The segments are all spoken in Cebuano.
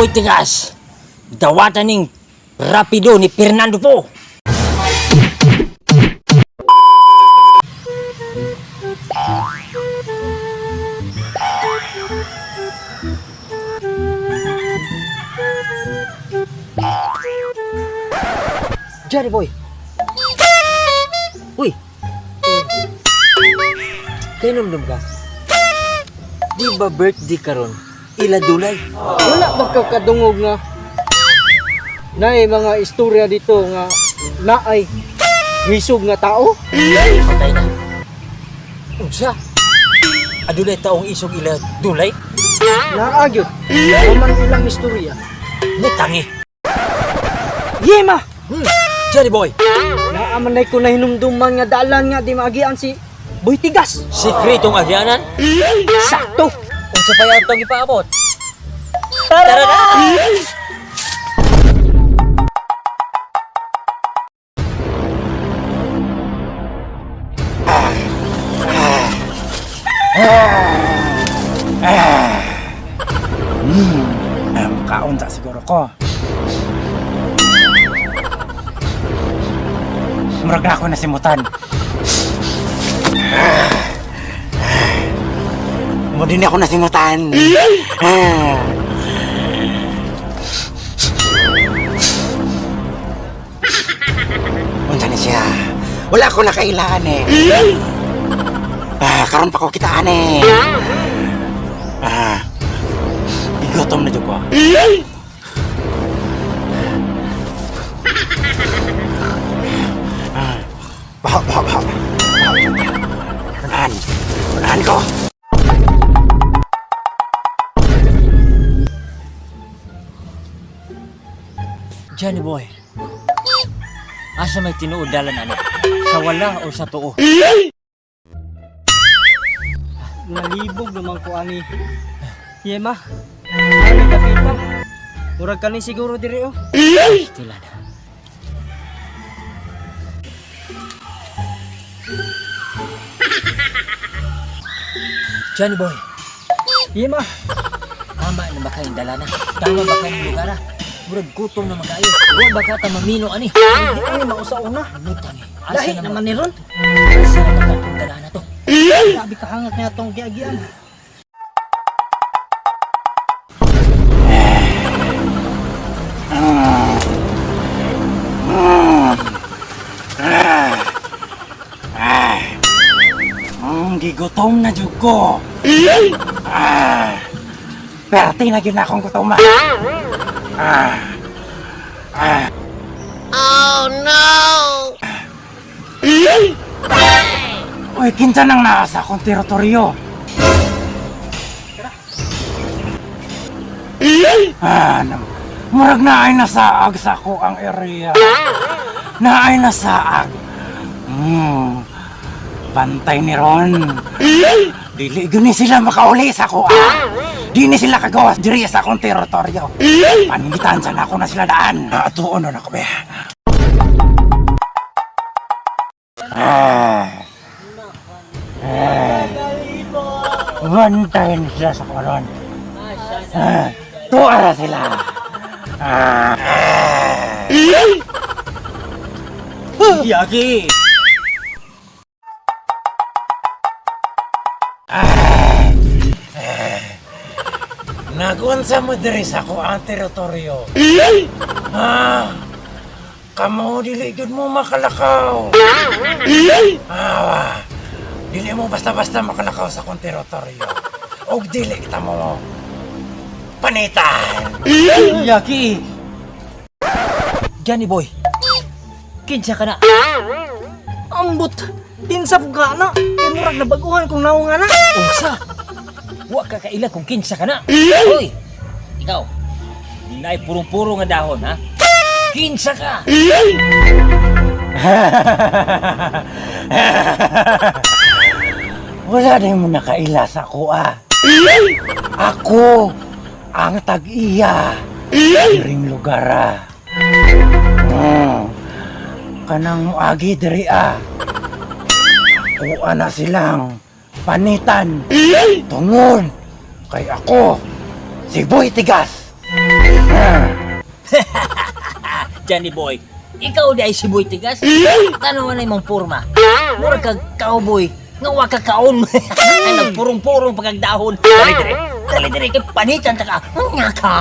Boy Tigas! Dawatan ning rapido ni Fernando po! Johnny Boy! Uy! Kainom ka? Di ba birthday karon? Ila dulay. Wala ba ka kadungog nga naay mga istorya dito nga naay ngisog nga tao? Patay na. Unsa? Adunay taong isog ila dulay? Naa gyud. Wa man ilang istorya. Mutangi. Yema! Johnny Boy, Naa man ko nahinumduman nga dalan nga di maagian si Boy Tigas. sikretong agyanan. Sakto. Unsa pa yato ang ipaabot? Tara na! Kaon ta siguro ko. Murag na ako nasimutan. Mo din ako nasimutan. Unsa ni siya? Wala ko nakailangan eh. Karon pa ko kitaan eh. Igutom na jud ko. Baho, baho, baho. Baho. Unahan. Unahan ko. Johnny Boy. Asa may tinuod dalan ani? Sa wala o sa tuo? Nalibog naman ko ani. Yema. Ani kapita. Murag kani siguro diri oh. Tila na. Johnny Boy, Yema. tama na ba kayong dalana? Tama ba kayong lugar? Ah? Murag gutom na magkayo. Wa ba ka ta mamino ani? Di ani mausa-una. Mutang eh. Lahi naman ni ron. Asa na ba katong dalana to? Grabe kahangak niya tong giagian. Gigutom na jud ko. Perte na jud na akong gutom ah. Ah. Ah. Oh no. Uy, kinsa nang naa sa akong teritoryo? Murag na ay nasaag sa ako ang area. Na ay nasaag. Bantay ni Ron. Dili gani sila makauli sa ako ah. Di ni sila kagawas diri sa akong teritoryo. Pangitan sa nako na sila daan. Atuon na ako be. Ah. Ah. Bantayan sila sa koron. Tuara sila. Ah. Yagi! Nagunsa mo diri sa ako ang teritoryo. Ah, kamo dili gyud mo makalakaw. Ah, dili mo basta-basta makalakaw sa akong teritoryo. Og dili kita mo panitan. Yagi! Johnny Boy, kinsa ka na? Ambot. Kinsa po ka na? Kay murag nabaguhan kung naong nga na. Unsa? Wa ka kaila kung kinsa ka na. Hoy! Ikaw, di na purong-puro nga dahon, ha? Kinsa ka? Wala na mo nakaila sa ako ah. Ako ang tag-iya diring lugar ah. Kanang muagi diri ah. Ako ana silang panitan. Tungod kay ako si Boy Tigas. Johnny Boy, ikaw di ay si Boy Tigas. Tanaw na imong porma. Mura kag cowboy nga wa ka kaon. Ay nagpurong-purong pagkagdahon. Dali dire. Dali dire kay panitan ta ka. Nga ka.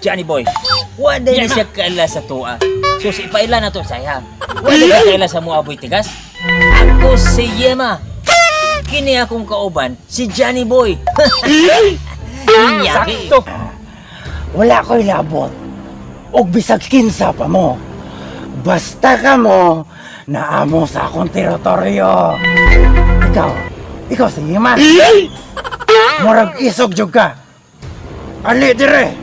Johnny Boy, wa day na siya kaila sa tuwa. So sa ipaila na to saya. Wa day ka kaila sa mua, Boy Tigas. Ako si Yema. Kini akong kauban, si Johnny Boy. Nyaki. Sakto. Wala ko'y labot. Og bisag kinsa pa mo. Basta ka mo, naamo sa akong teritoryo. Ikaw, ikaw si Yima. Murag isog jud ka. Ali dire.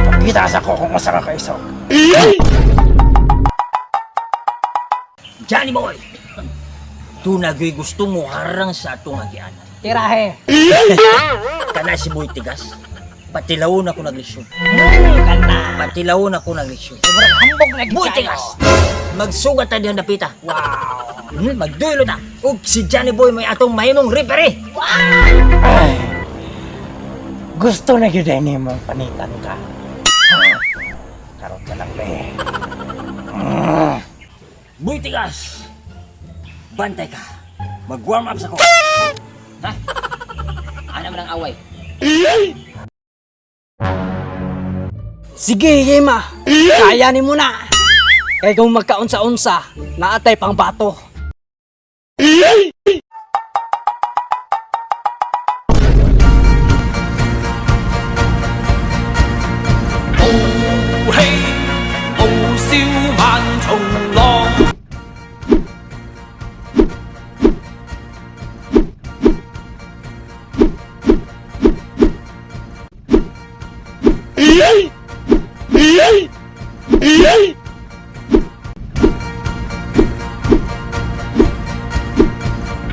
Ipakita sa ko kung usa ka kaisog. Johnny Boy! Tunagay gusto mo harang sa atong agianan. Tirahe. Kana si Boy Tigas. Patilawon ako nagleksyon. Kana. Patilawon ako nagleksyon. Sobrang hambog na Boy Tigas! Magsugat ta dihan dapita. Wow. Magduelo ta. Ug si Johnny Boy may atong mahimong referee. Ay, gusto na gyud ni mong panitan ka. Ha? Karon ka lang be. Boy Tigas! Bantay ka. Mag-warm up sa ko. Ha? Ano man ang away? Sige, Yema. Kaya ni mo na. Kay kung magkaunsa-unsa, naatay pang bato. 浩氣傲笑萬重浪。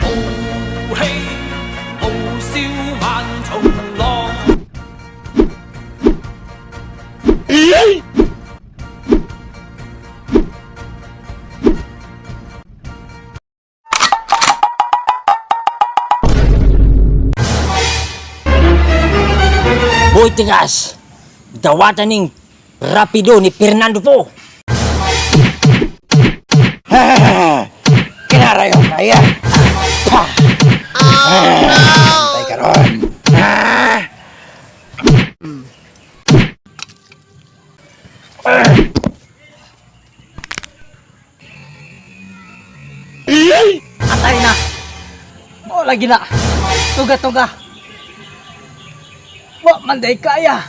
浩氣傲笑萬重浪。 Boy Tigas! Dawatan ning rapido ni Fernando po. Kinarayo kaya. Pa. Oh, no. Antay karon. Ah. Atay na. O lagi na. Tuga-tuga. Wa man day kaya.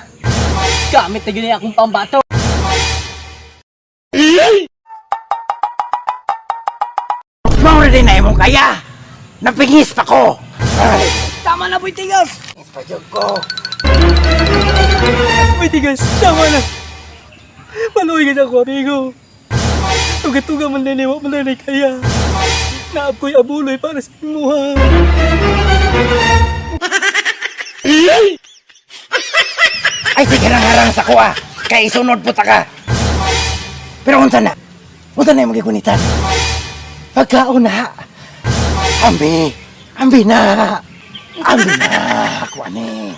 Gamit na gini akong pambato. Mao ra din na imong kaya. Napingis pa ko. Ay, Tama na, Boy Tigas. pingis pa jud ko. Boy Tigas, tama na. Maluwi ka sa ako, amigo. Tuga-tuga man din, wa man day kaya. Naab ko'y abuloy para sa imuha. Ay sige nang harang sa kuha. Kay isunod po ta ka. Pero unsa na? Unsa na imong gigunitan? Pagkaon na. Ambi. Ambi na. Ambi na. Ako ani.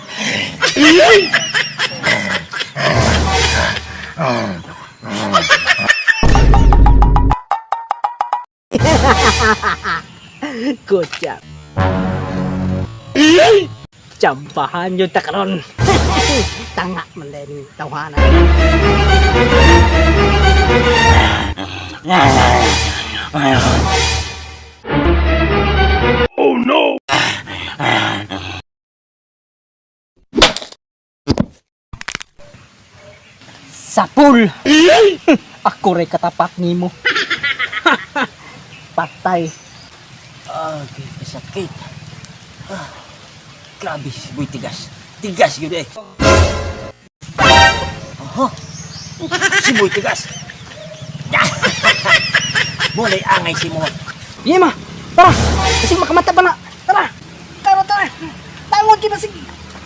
Good job. Champahan yun ta karon. Tanga man din tawhana. Sapul. Ako ray katapat nimo. Patay. Ah, sakit. Ah, grabe si Boy Tigas. Tigas yun eh. Aha. Si Boy Tigas. Mulay angay si mo. Yema, tara. Kasi makamata pa na. Tara. Tara, tara. Tawag kita sig.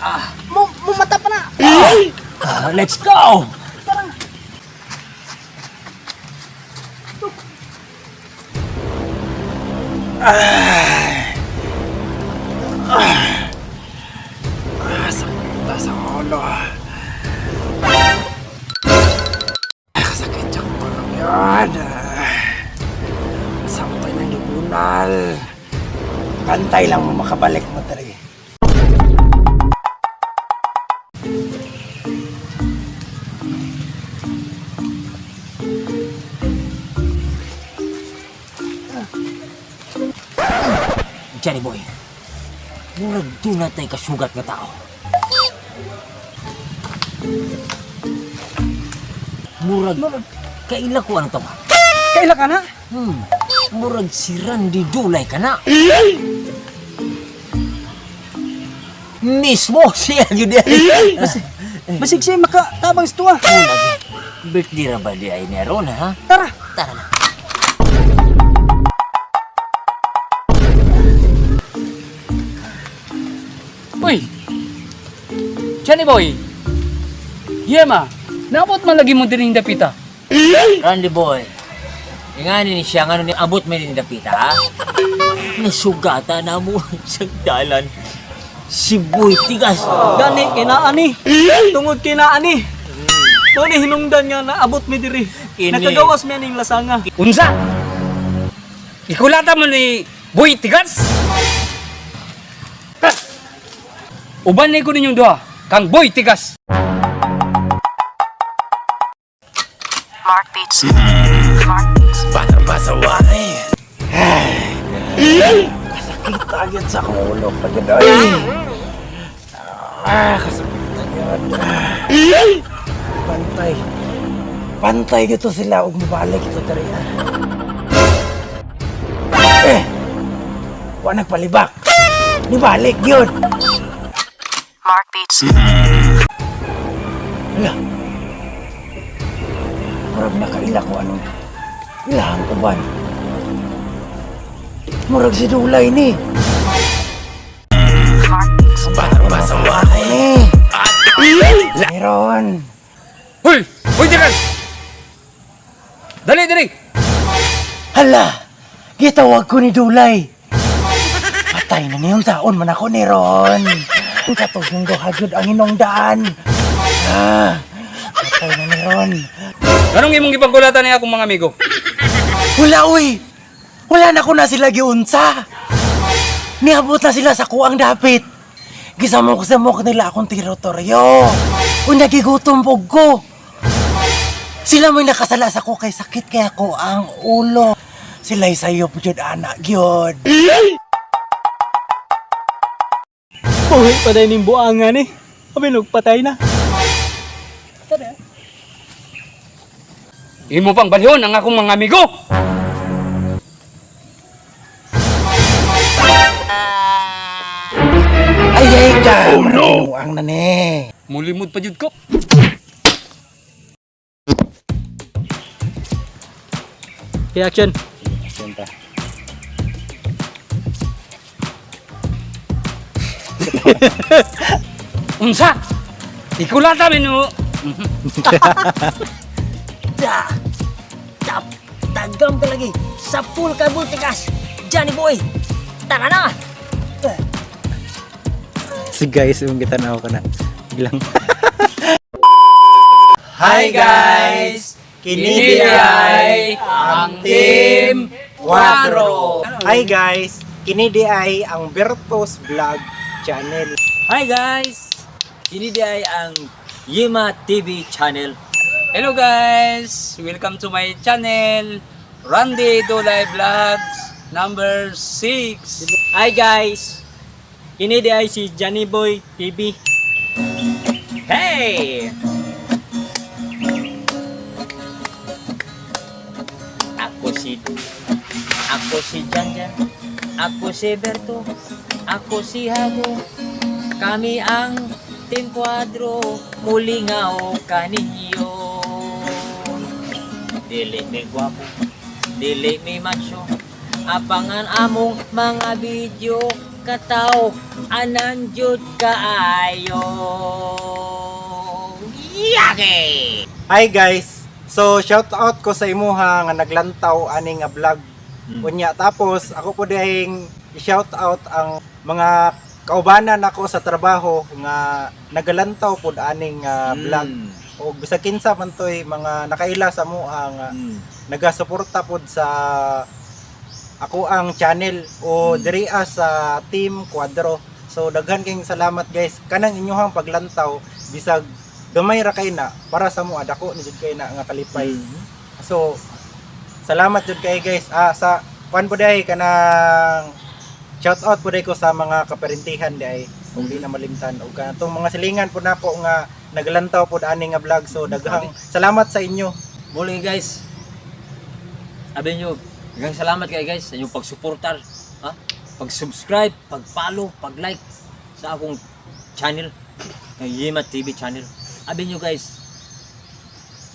Ah, Mo, mata pa na. ah, let's go! Tara. Ah, sakit sa ulo. Ah, kasakit sa ulo yun. Sampay ng libunal. Pantay lang mo makabalik mo talaga. Johnny Boy, murag doon natay kasugat nga tao. Murag, kaila ko ang tawa. Kaila ka na? Murag si Randy Dulay ka na. Mismo siya yun ay. Basig siya makatabang sa tuwa. Birthday ra ba di ay meron ha? Tara. Tara na. Uy! Johnny Boy! Yema! Naabot man lagi mo din dapita. Randy Boy, ingani ni siya ngano ni abot may ni dapita ha? Nasugata na mo sa dalan. Si Boy Tigas. Gani kinaani. Tungod kinaani. Mao ni hinungdan nga naabot mi diri. Kini. Nakagawas mi aning lasanga. Unsa? Ikulata mo ni Boy Tigas? Uban ni ko ninyong duha, kang Boy Tigas. Mark Beats. Mark Beats. Batang pasaway. Kasakit agad sa akong ulo pag ay. Ah, kasakit agad. Pantay. Pantay gito sila ug mobalik ito diri. Eh. Wa nagpalibak. Nibalik gyud. Mark Beats. Hala. Murag nakaila ko anong ilahang uban. Murag si Dulay ni. Mark Beats. Batang pasaway. Meron. Hoy! Boy Tigas! Dali, dali! Hala! Gitawag ko ni Dulay. Patay na niyong taon man ako ni Ron. Ang katugong duha gyud ang inong daan. Ah, patay na ni Ron. Anong imong gipagkulatan niya akong mga amigo? Wala uy! Wala na ko na sila giunsa. Niabot na sila sa kuang dapit. Gisamok-samok nila akong teritoryo. Unya gigutom pug ko. Sila mo'y nakasala sa ko kay sakit kaya ko ang ulo. Sila'y sayop jud ana gyud. Buhi pa day ning buangan ni. Abinog patay na. Imo pang balhon ang akong mga amigo! Ay ay ka! Oh no! Ang nani. Mulimod pa jud ko. Okay, action. Unsa? Ikulata mino. Da! Tap! Tagam ka lagi! Sa full ka Boy Tigas! Johnny Boy! Tara na! Si guys, yung gitanaw ko na. Biglang. Hi guys! Kini ay ang Team Quadro. Hi guys! Kini di ay ang Bertos Vlog Channel. Hi guys! Kini di ay ang Yema TV channel. Hello guys! Welcome to my channel, Randy Dulay Vlogs number 6. Hi guys. Kini di ay si Johnny Boy TV. Hey! Ako si Janjan, ako si Berto, ako si Hago. Kami ang Team Quadro, muli nga o kaninyo. Dili mi gwapo, dili mi macho, apangan among mga video kataw, anan jud kaayo. Yake! Hi guys! So shout out ko sa imuha nga naglantaw ani nga vlog. Unya tapos ako po dihing i-shout out ang mga kaubanan nako sa trabaho nga nagalantaw pud aning vlog og bisag kinsa man toy mga nakaila sa mua nga nagasuporta pod sa ako ang channel o diri sa Team Quadro. So daghan kayong salamat, guys, kanang inyohang paglantaw bisag gamay ra kay na para sa mua, dako ni jud kay na nga kalipay. So salamat jud kay, guys. Ah, sa kuan po day, kanang shout out po day ko sa mga kaparintihan day kung di na malimtan og kanatong mga silingan po nako nga naglantaw pod ani nga vlog. So daghang salamat sa inyo. Muli, guys. Abi nyo, daghang salamat kay, guys, sa inyong pagsuportar, ha? Pag-subscribe, pag-follow, pag-like sa akong channel, kay Yema TV channel. Abi nyo, guys,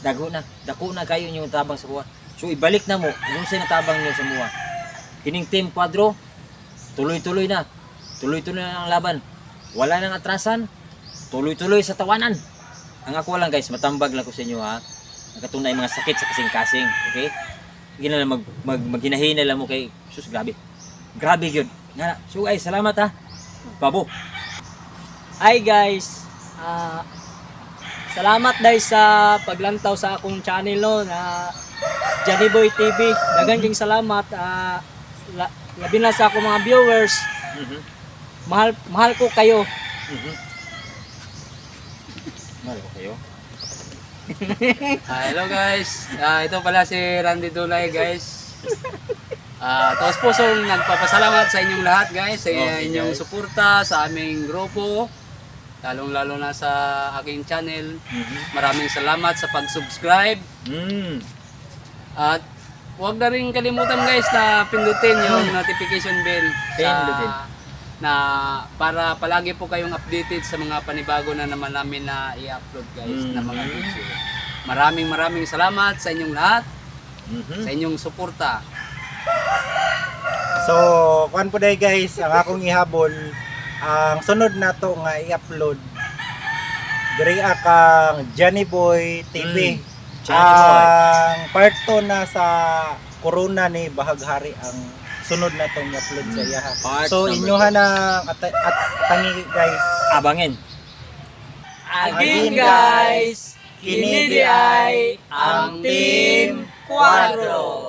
dago na, dako na kayo inyong tabang sa kuha. So ibalik na mo kung sa tabang niyo sa muha. Kining Team Quadro, tuloy-tuloy na. Tuloy-tuloy na ang laban. Wala nang atrasan, tuloy-tuloy sa tawanan. Ang ako lang, guys, matambag lang ko sa inyo, ha. Nakatunay mga sakit sa kasing-kasing, okay? Hindi na lang maghinahina lang mo kay sus, grabe. Grabe yun. Nga na. So guys, salamat ha. Babo. Hi guys. Salamat dahil sa paglantaw sa akong channel, no, na Johnny Boy TV. Daghang king salamat. Labi na sa akong mga viewers. Mahal mahal ko kayo. Mahal ko kayo. Hello guys, ito pala si Randy Dulay, guys. Taos pusong nagpapasalamat sa inyong lahat, guys, sa inyong guys. suporta sa aming grupo, lalong lalo na sa aking channel. Maraming salamat sa pag-subscribe at huwag na rin kalimutan, guys, na pindutin yung notification bell Pindutin. Na para palagi po kayong updated sa mga panibago na naman namin na i-upload, guys, na mga video. Maraming maraming salamat sa inyong lahat, sa inyong suporta. So, kuan po day, guys, ang akong ihabol, ang sunod nato nga i-upload diri kang Johnny Boy TV. Johnny Boy. Ang part 2 na sa Corona ni Bahaghari ang sunod na tong i-upload sa iyaha. Part So number inyoha na at tangi, guys. Abangin. Again, guys, kini di ay ang Team Quadro.